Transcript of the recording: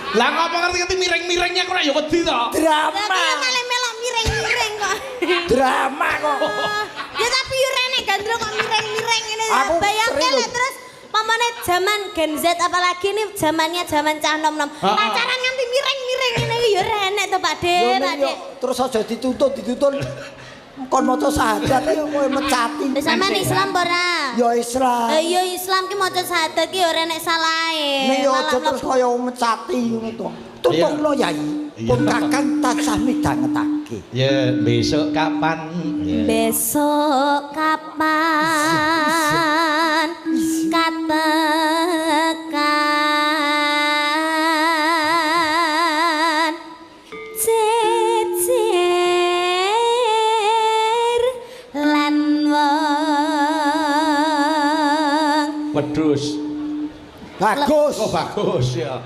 Lah ngapa ngerti-ngerti miring-miringnya aku ora ya wedi to. Drama. Lah aku ya malah melok miring-miring kok. Drama kok. Ya tapi yo renek gandrung kok miring-miring ngene. Aku Bayangke sering lah terus pamane zaman Gen Z apalagi ini zamannya zaman cah nom-nom. Pacaran nganti miring-miring ngene iki yo renek to Pak De, Yo Pak ning De. yo terus aja dituntut, dituntut. Kon maca syahadat yo kowe mecati. Lah sampean Islam apa ora? Ya Islam. Lah iya Islam ki maca syahadat ki ora enek salahe. Ning yo Malah aja terus mlebu. kaya mecati ngono to. Tutungno Yai, pun Kakang tansah midhangetake. Ya, besok kapan? Ya. Besok kapan katekan jejer lan wong Wedhus. Bagus. Oh, bagus ya.